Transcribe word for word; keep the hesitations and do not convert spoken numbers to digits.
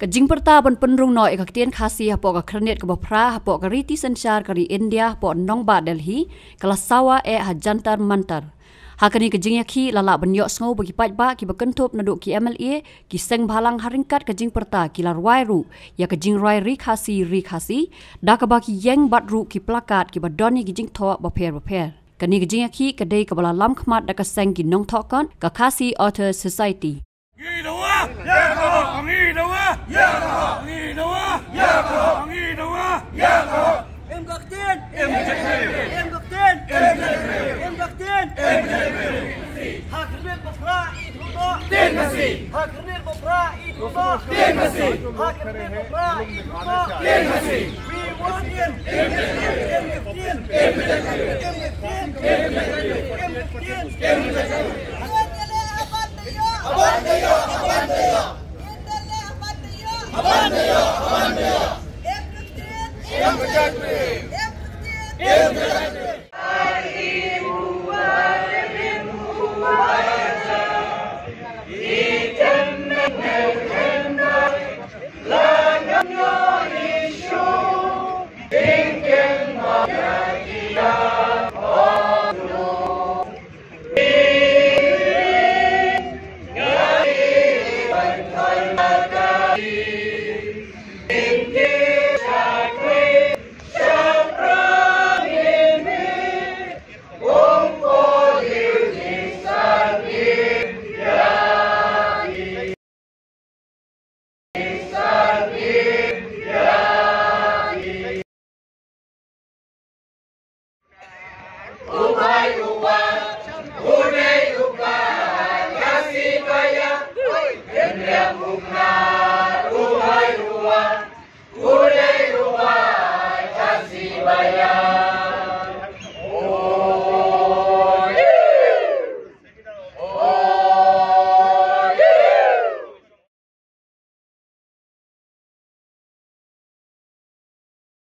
Ka jingpyrta ban pynrung noh ïa ka ktien Khasi hapoh ka khyrnit kaba phra hapoh ka riti synshar ka ri India hapoh nongbah Delhi ka la sawa eh ha Jantar Mantar. Ha kane ka jingïakhih la lah ban ïohsngew ba ki paidbah kiba kynthup naduh ki M L A, ki seng bhalang ha ryngkat ka jingpyrta ki la rwai ruh ïa ka jingrwai Ri Khasi Ri Khasi, da kaba ki ïeng bad ruh ki plakat kiba don ïa ki jingthoh bapher bapher. Kane ka jingïakhih ka dei kaba la lam khmat da ka seng ki nongthoh kot ka Khasi Authors Society. Ngi dawa, ïa ka hok. Ngi dawa, ïa ka hok. Ngi dawa, ïa ka hok. Ngi dawa, ïa ka hok. Im ka ktien, im ka ktien, im ka ktien, im ka ktien, im ka ktien. Ha khyrnit ba phra i thung noh. Ktien Khasi. Ha khyrnit ba phra i thung noh. Ktien Khasi. Ha khyrnit ba phra i thung noh. Ktien Khasi. We want im. Im ka ktien, im ka ktien, im ka ktien, im ka ktien, im ka ktien, im ka ktien.